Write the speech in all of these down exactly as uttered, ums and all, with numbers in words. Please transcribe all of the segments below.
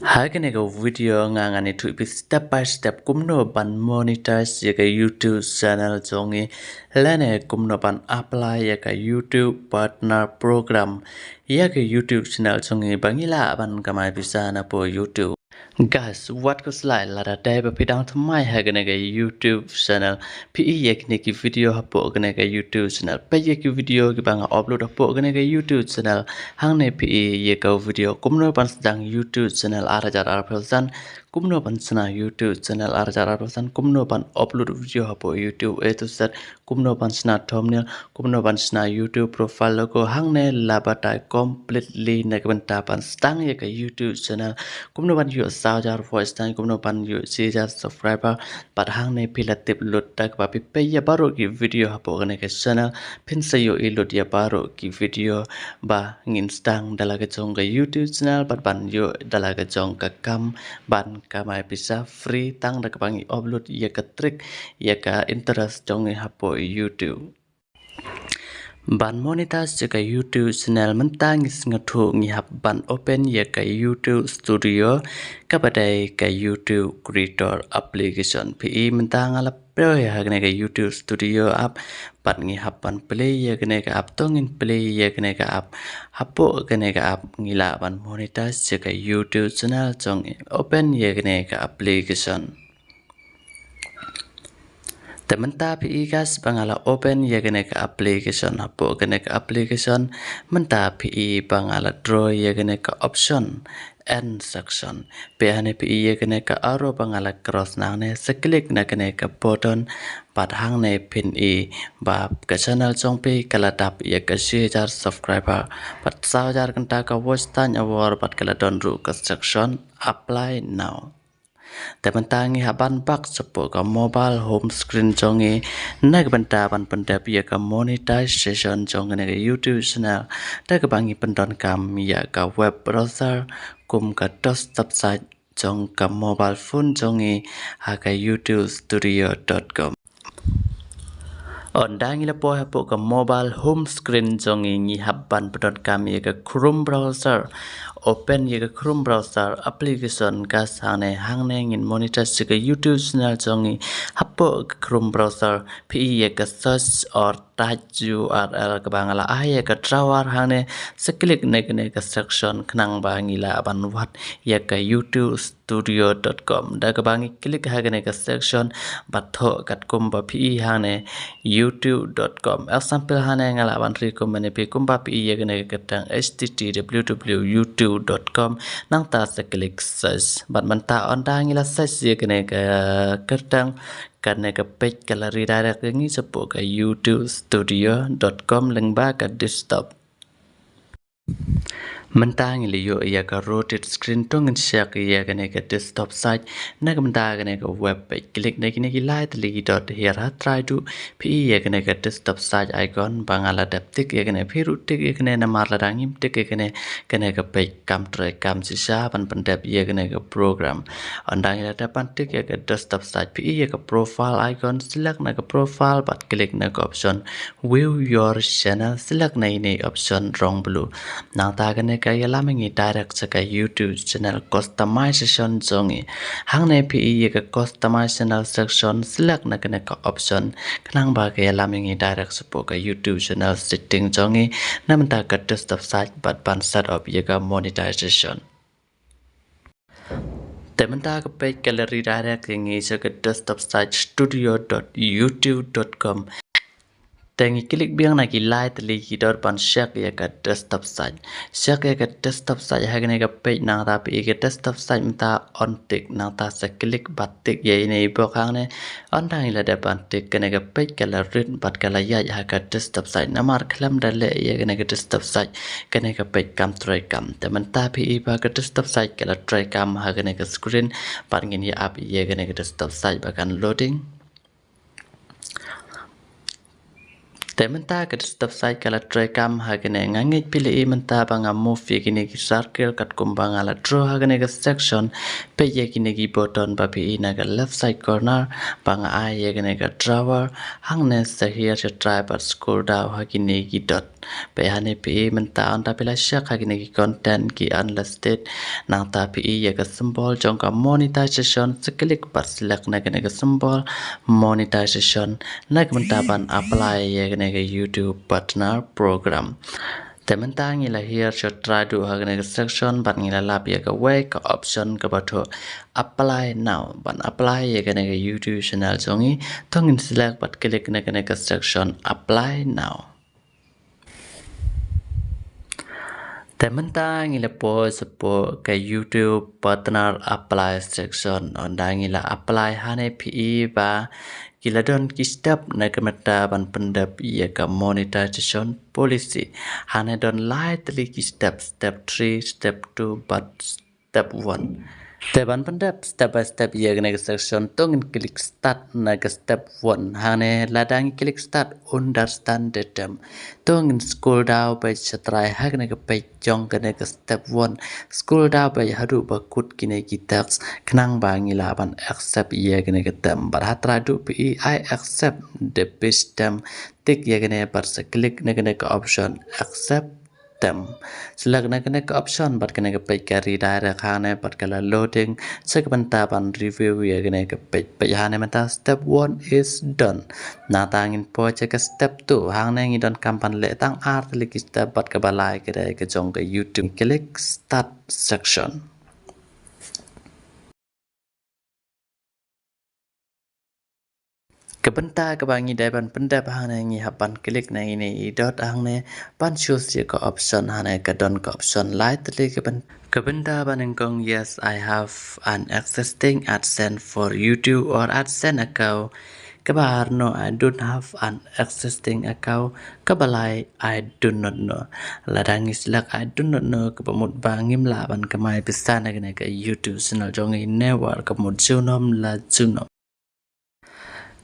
Ha kane ka video nga ngan ïathuh ïa phi step by step kumno ban monetize ïa ka YouTube channel jong ngi, lane kumno ban apply ïa ka YouTube Partner Program ïa ka YouTube channel jong ngi ba ngi lah ban kamai pisa na poh YouTube. Guys, wat khuslai, lada dei ba phi dang thymmai ha kane ka YouTube channel, phi i ïa kine ki video hapoh kane ka YouTube channel. Peit ïa ki video kiba nga upload hapoh kane ka YouTube channel. Hangne phi i ïa ka video kumno ban sdang YouTube channel ar hajar arphew san, kumno ban shna YouTube channel ar hajar arphew san, kumno ban upload video hapoh YouTube A to Z, kumno ban shna thumbnail, kumno ban shna YouTube profile logo. Hangne la batai completely na ka bynta ban sdang ïa ka YouTube channel, kumno ban ïoh saw hajar watch time, kumno ban ïoh shi hajar subscriber. Bad hangne phi la tip lut da kaba phi peit ïa baroh ki video hapoh kane ka channel, phin sa ïohi lut ïa baroh ki video ba ngin sdang da la ka jong ka YouTube channel bad ban ïoh da la ka jong ka kam ban kamai pisa free tang da kaba ngi upload ïa ka trick, ïa ka interest jong ngi hapoh YouTube. Ban monetize ïa ka YouTube channel mynta ngi sngewthuh ngi hap ban open ïa ka YouTube Studio, kaba dei ka YouTube Creator Application. Phi i mynta nga la plie ha kane ka YouTube Studio app, bad ngi hap ban plie ïa kane ka app. To ngin plie ïa kane ka app. Hapoh kane ka app ngi lah ban monetize ïa ka YouTube channel jong ngi. Open ïa kane ka application. Te mynta phi i guys ba nga la open ïa kane ka application. Hapoh kane ka application mynta phi i ba nga la draw ïa kane ka option, end section. Peit hangne phi i ïa kane ka arrow ba nga la cross nangne, sa click na kane ka button. Bad hangne phin i ba ka channel jong phi ka la dap ïa ka shi hajar subscriber, bad saw hajar kynta ka watch time hour, bad ka la don ruh ka section apply now. Te mynta ngi hap ban back shapoh ka mobile home screen jong ngi na ka bynta ban pyndep ïa ka monetization jong kane ka YouTube channel da kaba ngi pyndonkam ïa ka web browser kum ka desktop site jong ka mobile phone jong ngi ha ka youtube studio dot com. Ynda ngi la poi hapoh ka mobile home screen jong ngi, ngi hap ban pyndonkam ïa ka Chrome browser. Open ïa ka Chrome browser application guys. Hangne, hangne ngin monetize ïa ka YouTube channel jong ngi hapoh ka Chrome browser. Phi i ïa ka search or type U R L kaba nga la ai ïa ka drawer hangne, sa click na kane ka section khnang ba ngi lah ban wad ïa ka youtube studio dot com. Da kaba ngi click ha kane ka section bad thoh katkum ba phi i hangne youtube dot com. Example hangne nga lah ban recommend ïa phi kumba phi i ïa kane ka kyrteng H T T W W W youtube dot com, nangta sa click search. Bad mynta ynda ngi la search ïa kane ka kyrteng, kane ka page ka la redirect ïa ngi shapoh ka youtube studio dot com lyngba ka desktop. Mynta ngi la ïoh ïa ka rotate screen, to ngin check ïa kane ka desktop site. Na ka bynta kane ka web page, click na kine ki lai tylli ki dot hiar ha trai duh phi i ïa kane ka desktop site icon ba nga la dep tick ïa kane. Phi ruh tick ïa kane namar lada ngim tick ïa kane, kane ka page kam trei kam shisha ban pyndep ïa kane ka program. Ynda ngi la dep ban tick ïa ka desktop site, phi i ïa ka profile icon, select na ka profile bad click na ka option View your channel, select na ine i option rong blue. Nangta kane ka ïalam ïa ngi direct sha ka YouTube channel customization jong ngi. Hangne phi i ïa ka customize channel section, select na kane ka option khnang ba ka ïalam ïa ngi direct shapoh ka YouTube channel setting jong ngi na bynta ka desktop site bad ban set up ïa ka monetization. Te mynta ka page ka la redirect ïa ngi sha ka desktop site studio dot youtube dot com. Te ngi click biang na ki lai tylli ki dot ban check ïa ka desktop site. Check ïa ka desktop site ha kane ka page, nangta phi i ka desktop site mynta on tick, nangta sa click bad tick ïa ine i box hangne. Ynda ngi la dep ban tick, kane ka page ka la rit bad ka la ïaid ha ka desktop site namar khlem da leh ïa kane ka desktop site, kane ka page kam trei kam. Te mynta phi i ba ka desktop site ka la trei kam ha kane ka screen bad ngin ïa ap ïa kane ka desktop site ba kan loading. Te mynta ka desktop site ka la trei kam ha kane. Nga ngeit phi la i mynta ba nga move ïa kine ki circle katkum ba nga la draw ha kane ka section. Peit ïa kine ki button ba phi i na ka left side corner ba nga ai ïa kane ka drawer. Hangne sa hiar sha trai bad scroll down ha kine ki dot. Peit hangne phi i mynta ynda phi la check ha kine ki content ki unlisted, nangta phi i ïa ka symbol jong ka monetization, sa click bad select na kane ka symbol monetization na ka bynta ban apply ïa kane ka YouTube Partner Program. Te mynta ngi la hiar sha trai duh ha kane ka section bad ngi la lap ïa kawei ka option kaba thoh apply now. Ban apply ïa kane ka YouTube channel jong ngi, to ngin select bad click na kane ka section apply now. Te mynta ngi la poi shapoh ka YouTube Partner Apply section, ynda ngi la apply hangne phi i ba ki la don ki step na ka bynta ban pyndep ïa ka monetization policy. Hangne don lai tylli ki step, step three, step two bad step one. Te ban pyndep step by step ïa kane ka section, to ngin click start na ka step one. Hangne lada ngi click start, understand the term. To ngin scroll down beit sha trai ha kane ka page jong kane ka step one. Scroll down beit haduh ba kut kine ki text khnang ba ngi lah ban accept ïa kane ka term. Bad ha trai duh phi i I accept the base term. Tick ïa kane bad sa click na kane ka option accept term. Select na kane ka option bad kane ka page ka redirect hangne bad ka la loading. Sa ka bynta ban review ïa kane ka page. Peit hangne mynta step one is done. Nangta ngin poi sha ka step two. Hangne ngi donkam ban leh tang ar tylli ki step bad kaba lai ka dei ka jong ka YouTube. Click start section. Ka bynta kaba ngi dei ban pyndep hangne ngi hap ban click na ine i dot hangne ban choose ïa ka option. Hangne ka don ka option lai tylli ka byn-, ka bynta ba nyngkong, yes, I have an existing AdSense for YouTube or AdSense account. Kaba ar, no, I don't have an existing account. Kaba lai, I do not know. Lada ngi select I do not know, kaba mut ba ngim lah ban kamai pisa na kane ka YouTube channel jong ngi ne war, kaba mut junom la junom.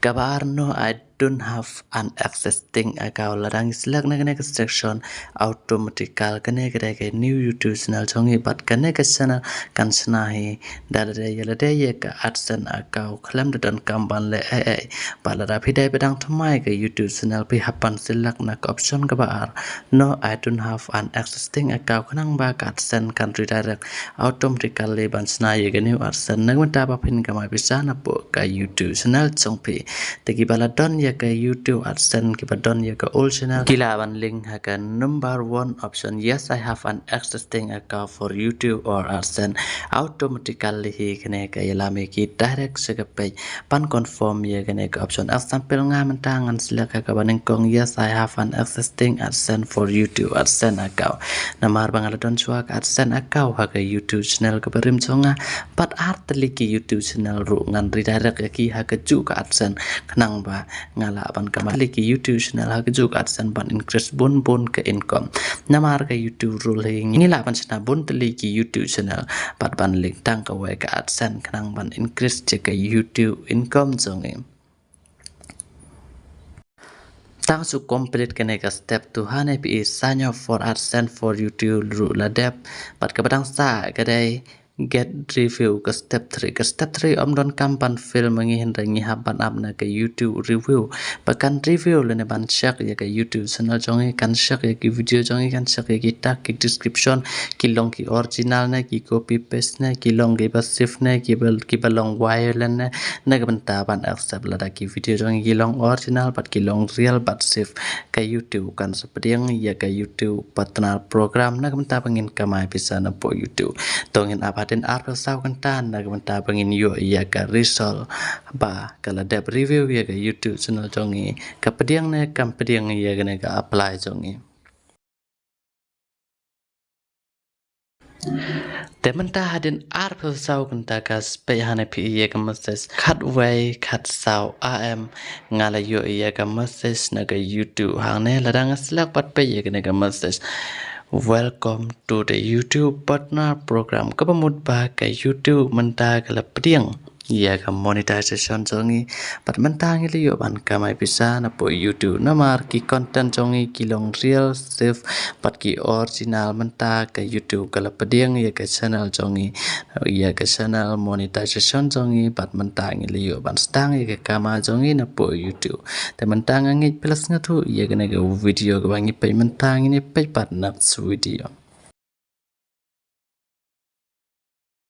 Kaba ar, no, I don't have an existing account. Lada ngi select na kane ka section, automatical kane ka dei ka new YouTube channel jong ngi bad kane ka channel kan shna hi da lade ïa lade ïa ka AdSense account khlem da donkam ban leh ei ei. Bad lada phi dei ba dang thymmai ka YouTube channel, phi hap ban select na ka option kaba ar, no, I don't have an existing account, khnang ba ka AdSense kan redirect automatically ban shna ïa ka new AdSense na ka bynta ba phin kamai pisa napoh ka YouTube channel jong phi. Te kiba la don ïa ka YouTube AdSense, kiba don ïa ka old channel, ki lah ban link ha ka number one option, yes, I have an existing account for YouTube or AdSense. Automatically hi kane ka ïalam ïa ki direct sha ka page ban confirm ïa kane ka option. Example, nga mynta ngan select ha kaba nyngkong, yes, I have an existing AdSense for YouTube AdSense account. Namar ba nga la don shuwa ka AdSense account ha ka YouTube channel kaba rim jong nga. Bad ar tylli ki YouTube channel ruh ngan redirect ïa ki ha kajuh ka AdSense khnang ba nga lah ban kamai tylli ki YouTube channel ha kajuh ka AdSense ban increase bun bun ka income. Namar ka YouTube rule hi ngi lah ban shna bun tylli ki YouTube channel bad ban link tang kawei ka AdSense khnang ban increase ïa ka YouTube income jong ngi. Tang shu complete kane ka step two, hangne phi i sign up for AdSense for YouTube ruh la dep. Bad kaba dang sah ka dei get review, ka step three. Ka step three ym donkam ban fill ma ngi, hynrei ngi hap ban ap na ka YouTube review ba kan review lane ban check ïa ka YouTube channel jong ngi, kan check ïa ki video jong ngi, kan check ïa ki tag, ki description, ki long ki original ne ki copy paste ne, ki long kiba safe ne, kiba, kiba long violent ne, na ka bynta ban accept lada ki video jong ngi ki long original bad ki long real bad safe. Ka YouTube kan sa pdiang ïa ka YouTube Partner Program na ka bynta ba ngin kamai pisa napoh YouTube. To ngin ap hadien arphew saw kynta na ka bynta ba ngin ïoh ïa ka result ba ka la dep review ïa ka YouTube channel jong ngi, ka pdiang ne kam pdiang ïa kane ka apply jong ngi. Te mynta hadien arphew saw kynta ka, peit hangne phi i ïa ka message khatwei khatsaw A M, nga la ïoh ïa ka message na ka YouTube. Hangne lada nga select bad peit ïa kane ka message, "Welcome to the YouTube Partner Program." Kaba mut ba ka YouTube mynta ka la pdiang ïa ka monetization jong ngi, bad mynta ngi la ïoh ban kamai pisa na pdeng YouTube namar ki content jong ngi ki long real, safe bad ki original. Mynta ka YouTube ka la pdiang ïa ka channel jong ngi, ïa ka channel monetization jong ngi, bad mynta ngi la ïoh ban sdang ïa ka kamai jong ngi na pdeng YouTube. Te mynta nga ngeit phi la sngewthuh ïa kane ka video kaba ngi peit mynta, ngin ïa peit pat next video.